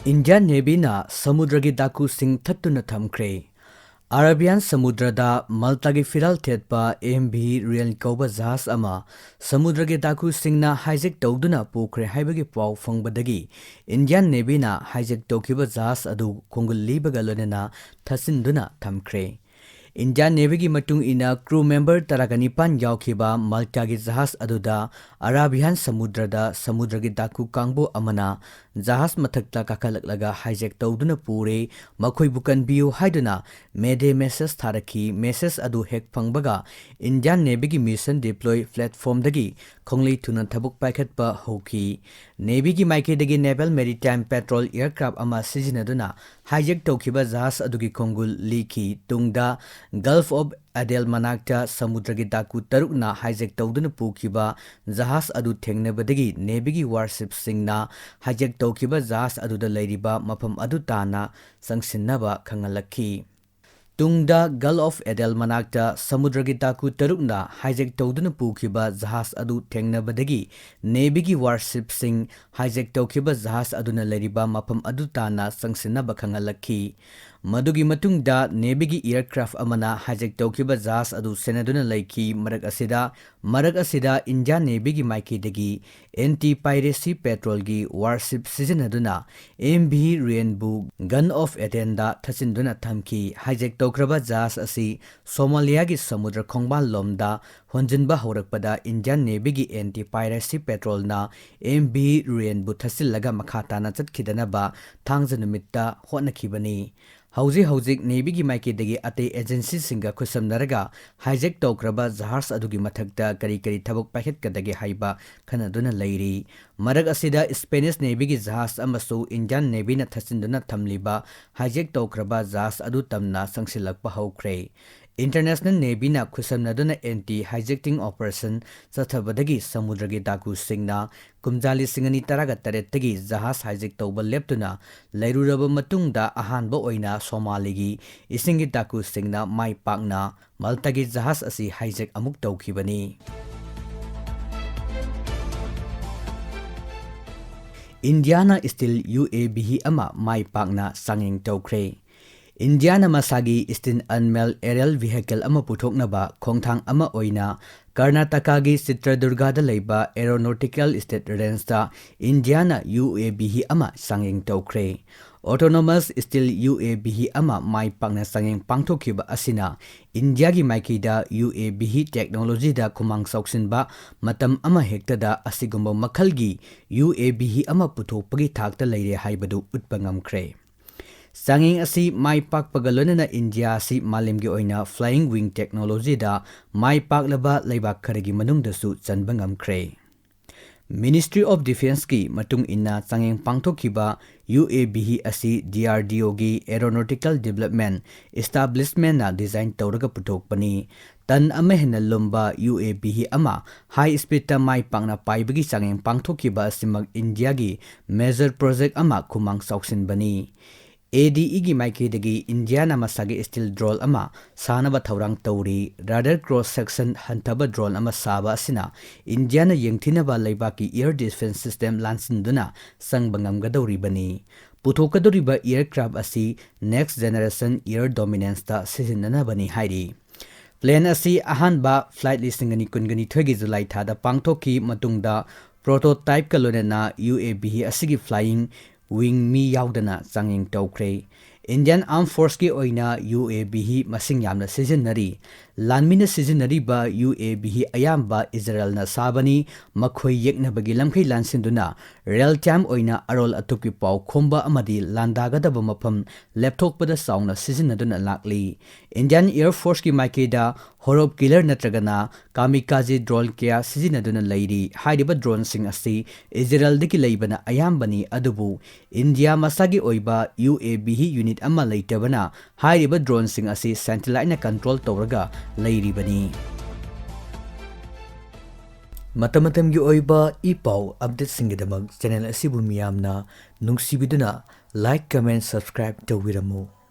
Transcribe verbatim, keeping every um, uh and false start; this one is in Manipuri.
ꯏꯟꯗꯤꯌꯥꯟ ꯅꯦꯚꯤꯅ ꯁꯃꯨꯗ꯭ꯔꯒꯤ ꯗꯥꯀꯨꯁꯤꯡ ꯊꯠꯇꯨꯅ ꯊꯝꯈ꯭ꯔꯦ꯫ ꯑꯔꯥꯕꯤꯌꯥꯟ ꯁꯃꯨꯗ꯭ꯔꯗ ꯃꯜꯇꯥꯒꯤ ꯐꯤꯔꯥꯜ ꯊꯦꯠꯄ ꯑꯦꯝ ꯚꯤ ꯔꯤꯌꯟ ꯀꯧꯕ ꯖꯍꯥꯖ ꯑꯃ ꯁꯃꯨꯗ꯭ꯔꯒꯤ ꯗꯥꯀꯨꯁꯤꯡꯅ ꯍꯥꯏꯖꯦꯛ ꯇꯧꯗꯨꯅ ꯄꯨꯈ꯭ꯔꯦ ꯍꯥꯏꯕꯒꯤ ꯄꯥꯎ ꯐꯪꯕꯗꯒꯤ ꯏꯟꯗꯤꯌꯥꯟ ꯅꯦꯚꯤꯅ ꯍꯥꯏꯖꯦꯛ ꯇꯧꯈꯤꯕ ꯖꯍꯥꯖ ꯑꯗꯨ ꯈꯣꯡꯒꯨꯜ ꯂꯤꯕꯒ ꯂꯣꯏꯅꯅ ꯊꯠꯆꯤꯟꯗꯨꯅ ꯊꯝꯈ꯭ꯔꯦ꯫ ꯏꯟꯗꯤꯌꯥꯟ ꯅꯦꯚꯤꯒꯤ ꯃꯇꯨꯡ ꯏꯟꯅ crew member ꯇꯔꯥꯒ ꯅꯤꯄꯥꯟ ꯌꯥꯎꯈꯤꯕ ꯃꯜꯇꯥꯒꯤ ꯖꯍꯥꯖ ꯑꯗꯨꯗ ꯑꯔꯥꯕꯤꯌꯥꯟ ꯁꯃꯨꯗ꯭ꯔꯗ ꯁꯃꯨꯗ꯭ꯔꯒꯤ ꯗꯥꯀꯨ ꯀꯥꯡꯕꯨ ꯑꯃꯅ ꯖꯍꯥꯖ ꯃꯊꯛꯇ ꯀꯥꯈꯠꯂꯛꯂꯒ ꯍꯥꯏꯖꯦꯛ ꯇꯧꯗꯨꯅ ꯄꯨꯔꯦ, ꯃꯈꯣꯏꯕꯨ ꯀꯟꯕꯤꯌꯨ ꯍꯥꯏꯗꯨꯅ Mayday message ꯊꯥꯔꯛꯈꯤ꯫ Message ꯑꯗꯨ ꯍꯦꯛ ꯐꯪꯕꯒ ꯏꯟꯗꯤꯌꯥꯟ ꯅꯦꯚꯤꯒꯤ mission deploy platformꯗꯒꯤ ꯈꯣꯡꯂꯩ ꯊꯨꯅ ꯊꯕꯛ ꯄꯥꯏꯈꯠꯄ ꯍꯧꯈꯤ꯫ ꯅꯦꯚꯤꯒꯤ ꯃꯥꯏꯀꯩꯗꯒꯤ Naval Maritime Patrol aircraft ꯑꯃ ꯁꯤꯖꯤꯟꯅꯗꯨꯅ ꯍꯥꯏꯖꯦꯛ ꯇꯧꯈꯤꯕ ꯖꯍꯥꯖ ꯑꯗꯨꯒꯤ ꯈꯣꯡꯒꯨꯜ ꯂꯤꯈꯤ꯫ ꯇꯨꯡꯗ Gulf of Aden ꯃꯅꯥꯛꯇ ꯁꯃꯨꯗ꯭ꯔꯒꯤ ꯗꯥꯀꯨ ꯇꯔꯨꯛꯅ ꯍꯥꯏꯖꯦꯛ ꯇꯧꯗꯨꯅ ꯄꯨꯈꯤꯕ ꯖꯍꯥꯖ ꯑꯗꯨ ꯊꯦꯡꯅꯕꯗꯒꯤ ꯅꯦꯚꯤꯒꯤ warshipꯁꯤꯡꯅ ꯍꯥꯏꯖꯦꯛ ꯇꯧꯈꯤꯕ ꯖꯍꯥꯖ ꯑꯗꯨꯗ ꯂꯩꯔꯤꯕ ꯃꯐꯝ ꯑꯗꯨ ꯇꯥꯟꯅ ꯆꯪꯁꯤꯟꯅꯕ ꯈꯪꯍꯜꯂꯛꯈꯤ꯫ ꯇꯨꯡꯗ Gulf of Aden ꯃꯅꯥꯛꯇ ꯁꯃꯨꯗ꯭ꯔꯒꯤ ꯗꯥꯀꯨ ꯇꯔꯨꯛꯅ ꯍꯥꯏꯖꯦꯛ ꯇꯧꯗꯨꯅ ꯄꯨꯈꯤꯕ ꯖꯍꯥꯖ ꯑꯗꯨ ꯊꯦꯡꯅꯕꯗꯒꯤ ꯅꯦꯚꯤꯒꯤ warshipꯁꯤꯡ ꯍꯥꯏꯖꯦꯛ ꯇꯧꯈꯤꯕ ꯖꯍꯥꯖ ꯑꯗꯨꯅ ꯂꯩꯔꯤꯕ ꯃꯐꯝ ꯑꯗꯨ ꯇꯥꯟꯅ ꯆꯪꯁꯤꯟꯅꯕ ꯈꯪꯍꯜꯂꯛꯈꯤ꯫ ꯃꯗꯨꯒꯤ ꯃꯇꯨꯡꯗ ꯅꯦꯚꯤꯒꯤ aircraft ꯑꯃꯅ ꯍꯥꯏꯖꯦꯛ ꯇꯧꯈꯤꯕ ꯖꯍꯥꯖ ꯑꯗꯨ ꯁꯦꯟꯅꯗꯨꯅ ꯂꯩꯈꯤ꯫ ꯃꯔꯛ ꯑꯁꯤꯗ, ꯃꯔꯛ ꯑꯁꯤꯗ ꯏꯟꯗꯤꯌꯥꯟ ꯅꯦꯚꯤꯒꯤ ꯃꯥꯏꯀꯩꯗꯒꯤ anti piracy patrolꯒꯤ warship ꯁꯤꯖꯤꯟꯅꯗꯨꯅ ꯑꯦꯝ ꯚꯤ ꯔꯤꯌꯟꯕꯨ Gulf of Adenꯗ ꯊꯠꯆꯤꯟꯗꯨꯅ ꯊꯝꯈꯤ꯫ ꯍꯥꯏꯖꯦꯛ ꯇꯧꯈ꯭ꯔꯕ ꯖꯍꯥꯖ ꯑꯁꯤ ꯁꯣꯃꯥꯂꯤꯌꯥꯒꯤ ꯁꯃꯨꯗ꯭ꯔ ꯈꯣꯡꯕꯥꯜꯂꯣꯝꯗ ꯍꯣꯟꯖꯤꯟꯕ ꯍꯧꯔꯛꯄꯗ ꯏꯟꯗꯤꯌꯥꯟ ꯅꯦꯚꯤꯒꯤ anti piracy patrolꯅ ꯑꯦꯝ ꯚꯤ ꯔꯤꯌꯟꯕꯨ ꯊꯠꯆꯤꯜꯂꯒ ꯃꯈꯥ ꯇꯥꯅ ꯆꯠꯈꯤꯗꯅꯕ ꯊꯥꯡꯖ ꯅꯨꯃꯤꯠꯇ ꯍꯣꯠꯅꯈꯤꯕꯅꯤ꯫ ꯍꯧꯖꯤꯛ ꯍꯧꯖꯤꯛ ꯅꯦꯚꯤꯒꯤ ꯃꯥꯏꯀꯩꯗꯒꯤ ꯑꯇꯩ agencyꯁꯤꯡꯒ ꯈꯨꯠꯁꯝꯅꯔꯒ ꯍꯥꯏꯖꯦꯛ ꯇꯧꯈ꯭ꯔꯕ ꯖꯍꯥꯖ ꯑꯗꯨꯒꯤ ꯃꯊꯛꯇ ꯀꯔꯤ ꯀꯔꯤ ꯊꯕꯛ ꯄꯥꯏꯈꯠꯀꯗꯒꯦ ꯍꯥꯏꯕ ꯈꯟꯅꯗꯨꯅ ꯂꯩꯔꯤ꯫ ꯃꯔꯛ ꯑꯁꯤꯗ Spanish Navyꯒꯤ ꯖꯍꯥꯖ ꯑꯃꯁꯨ Indian Navyꯅ ꯊꯠꯆꯤꯟꯗꯨꯅ ꯊꯝꯂꯤꯕ ꯍꯥꯏꯖꯦꯛ ꯇꯧꯈ꯭ꯔꯕ ꯖꯍꯥꯖ ꯑꯗꯨ ꯇꯝꯅ ꯆꯪꯁꯤꯜꯂꯛꯄ ꯍꯧꯈ꯭ꯔꯦ꯫ International Navyꯅ ꯈꯨꯠꯁꯝꯅꯗꯨꯅ anti hijacking operation ꯆꯠꯊꯕꯗꯒꯤ ꯁꯃꯨꯗ꯭ꯔꯒꯤ ꯗꯥꯀꯨꯁꯤꯡꯅ ꯀꯨꯝꯖꯥ ꯂꯤꯁꯤꯡ ꯑꯅꯤ ꯇꯔꯥꯒ ꯇꯔꯦꯠꯇꯒꯤ ꯖꯍꯥꯖ ꯍꯥꯏꯖꯦꯛ ꯇꯧꯕ ꯂꯦꯞꯇꯨꯅ ꯂꯩꯔꯨꯔꯕ ꯃꯇꯨꯡꯗ ꯑꯍꯥꯟꯕ ꯑꯣꯏꯅ ꯁꯣꯃꯥꯂꯤꯒꯤ ꯏꯁꯤꯡꯒꯤ ꯗꯥꯀꯨꯁꯤꯡꯅ ꯃꯥꯏ ꯄꯥꯛꯅ ꯃꯜꯇꯥꯒꯤ ꯖꯍꯥꯖ ꯑꯁꯤ ꯍꯥꯏꯖꯦꯛ ꯑꯃꯨꯛ ꯇꯧꯈꯤꯕꯅꯤ꯫ ꯏꯟꯗꯤꯌꯥꯅ stealth UAV ꯑꯃ ꯃꯥꯏ ꯄꯥꯛꯅ ꯆꯥꯡꯌꯦꯡ ꯇꯧꯈ꯭ꯔꯦ꯫ ꯏꯟꯗꯤꯌꯥꯅ ꯃꯁꯥꯒꯤ stealth unmanned aerial vehicle ꯑꯃ ꯄꯨꯊꯣꯛꯅꯕ ꯈꯣꯡꯊꯥꯡ ꯑꯃ ꯑꯣꯏꯅ ꯀꯔꯅꯥꯇꯀꯥꯒꯤ ꯆꯤꯇ꯭ꯔꯗꯨꯔꯒꯥꯗ ꯂꯩꯕ Aeronautical State Rangeꯇ ꯏꯟꯗꯤꯌꯥꯅ UAV ꯑꯃ ꯆꯥꯡꯌꯦꯡ ꯇꯧꯈ꯭ꯔꯦ꯫ Autonomous stealth UAV ꯑꯃ ꯃꯥꯏ ꯄꯥꯛꯅ ꯆꯥꯡꯌꯦꯡ ꯄꯥꯡꯊꯣꯛꯈꯤꯕ ꯑꯁꯤꯅ ꯏꯟꯗꯤꯌꯥꯒꯤ ꯃꯥꯏꯀꯩꯗ UAV technologyꯗ ꯈꯨꯃꯥꯡ ꯆꯥꯎꯁꯤꯟꯕ, ꯃꯇꯝ ꯑꯃꯍꯦꯛꯇꯗ ꯑꯁꯤꯒꯨꯝꯕ ꯃꯈꯜꯒꯤ UAV ꯑꯃ ꯄꯨꯊꯣꯛꯄꯒꯤ ꯊꯥꯛꯇ ꯂꯩꯔꯦ ꯍꯥꯏꯕꯗꯨ ꯎꯠꯄ ꯉꯝꯈ꯭ꯔꯦ꯫ ꯆꯥꯡꯌꯦꯡ ꯑꯁꯤ ꯃꯥꯏ ꯄꯥꯛꯄꯒ ꯂꯣꯏꯅꯅ ꯏꯟꯗꯤꯌꯥ ꯑꯁꯤ ꯃꯥꯂꯦꯝꯒꯤ ꯑꯣꯏꯅ flying wing technologyꯗ ꯃꯥꯏ ꯄꯥꯛꯂꯕ ꯂꯩꯕꯥꯛ ꯈꯔꯒꯤ ꯃꯅꯨꯡꯗꯁꯨ ꯆꯟꯕ ꯉꯝꯈ꯭ꯔꯦ꯫ Ministry of Defenceꯀꯤ ꯃꯇꯨꯡ ꯏꯟꯅ, ꯆꯥꯡꯌꯦꯡ ꯄꯥꯡꯊꯣꯛꯈꯤꯕ UAV ꯑꯁꯤ DRDOꯒꯤ Aeronautical Development Establishmentꯅ design ꯇꯧꯔꯒ ꯄꯨꯊꯣꯛꯄꯅꯤ꯫ ꯇꯟ ꯑꯃ ꯍꯦꯟꯅ ꯂꯨꯝꯕ UAV ꯑꯃ high speedꯇ ꯃꯥꯏ ꯄꯥꯛꯅ ꯄꯥꯏꯕꯒꯤ ꯆꯥꯡꯌꯦꯡ ꯄꯥꯡꯊꯣꯛꯈꯤꯕ ꯑꯁꯤꯃꯛ ꯏꯟꯗꯤꯌꯥꯒꯤ major project ꯑꯃ ꯈꯨꯃꯥꯡ ꯆꯥꯎꯁꯤꯟꯕꯅꯤ꯫ ADEꯒꯤ ꯃꯥꯏꯀꯩꯗꯒꯤ ꯏꯟꯗꯤꯌꯥꯅ ꯃꯁꯥꯒꯤ stealth drone ꯑꯃ ꯁꯥꯅꯕ ꯊꯧꯔꯥꯡ ꯇꯧꯔꯤ꯫ Radar cross section ꯍꯟꯊꯕ drone ꯑꯃ ꯁꯥꯕ ꯑꯁꯤꯅ ꯏꯟꯗꯤꯌꯥꯅ ꯌꯦꯡꯊꯤꯅꯕ ꯂꯩꯕꯥꯛꯀꯤ air defense system ꯂꯥꯟꯁꯤꯟꯗꯨꯅ ꯆꯪꯕ ꯉꯝꯒꯗꯧꯔꯤꯕꯅꯤ꯫ ꯄꯨꯊꯣꯛꯀꯗꯧꯔꯤꯕ aircraft ꯑꯁꯤ next generation air dominanceꯇ ꯁꯤꯖꯤꯟꯅꯅꯕꯅꯤ ꯍꯥꯏꯔꯤ꯫ Plane ꯑꯁꯤ ꯑꯍꯥꯟꯕ flight ꯂꯤꯁꯤꯡ ꯑꯅꯤ ꯀꯨꯟꯒ ꯅꯤꯊꯣꯏꯒꯤ July ꯊꯥꯗ ꯄꯥꯡꯊꯣꯛꯈꯤ꯫ ꯃꯇꯨꯡꯗ prototypeꯀ ꯂꯣꯏꯅꯅ UAV ꯑꯁꯤꯒꯤ flying wing ꯃꯤ ꯌꯥꯎꯗꯅ ꯆꯥꯡꯌꯦꯡ ꯇꯧꯈ꯭ꯔꯦ꯫ Indian Armed Forceꯀꯤ ꯑꯣꯏꯅ UAV ꯃꯁꯤꯡ ꯌꯥꯝꯅ ꯁꯤꯖꯤꯟꯅꯔꯤ꯫ ꯂꯥꯟꯃꯤꯅ ꯁꯤꯖꯤꯟꯅꯔꯤꯕ UAV ꯑꯌꯥꯝꯕ ꯏꯖꯔꯦꯜꯅ ꯁꯥꯕꯅꯤ꯫ ꯃꯈꯣꯏ ꯌꯦꯛꯅꯕꯒꯤ ꯂꯝꯈꯩ ꯂꯥꯟꯁꯤꯟꯗꯨꯅ real time ꯑꯣꯏꯅ ꯑꯔꯣꯜ ꯑꯊꯨꯞꯀꯤ ꯄꯥꯎ ꯈꯣꯝꯕ ꯑꯃꯗꯤ ꯂꯥꯟꯗꯥꯒꯗꯕ ꯃꯐꯝ ꯂꯦꯞꯊꯣꯛꯄꯗ ꯆꯥꯎꯅ ꯁꯤꯖꯤꯟꯅꯗꯨꯅ ꯂꯥꯛꯂꯤ꯫ Indian Air Forceꯀꯤ ꯃꯥꯏꯀꯩꯗ Horov killer ꯅꯠꯇ꯭ꯔꯒꯅ kamikaze drone ꯀꯌꯥ ꯁꯤꯖꯤꯟꯅꯗꯨꯅ ꯂꯩꯔꯤ꯫ ꯍꯥꯏꯔꯤꯕ droneꯁꯤꯡ ꯑꯁꯤ ꯏꯖꯔꯦꯜꯗꯒꯤ ꯂꯩꯕꯅ ꯑꯌꯥꯝꯕꯅꯤ, ꯑꯗꯨꯕꯨ ꯏꯟꯗꯤꯌꯥ ꯃꯁꯥꯒꯤ ꯑꯣꯏꯕ UAV unit ꯑꯃ ꯂꯩꯇꯕꯅ ꯍꯥꯏꯔꯤꯕ droneꯁꯤꯡ ꯑꯁꯤ satelliteꯅ control ꯇꯧꯔꯒ ꯂꯩꯔꯤꯕꯅꯤ꯫ ꯃꯇꯝ ꯃꯇꯝꯒꯤ ꯑꯣꯏꯕ ꯏ ꯄꯥꯎ updateꯁꯤꯡꯒꯤꯗꯃꯛ channel ꯑꯁꯤꯕꯨ ꯃꯤꯌꯥꯝꯅ ꯅꯨꯡꯁꯤꯕꯤꯗꯨꯅ like, comment, subscribe ꯇꯧꯕꯤꯔꯝꯃꯨ꯫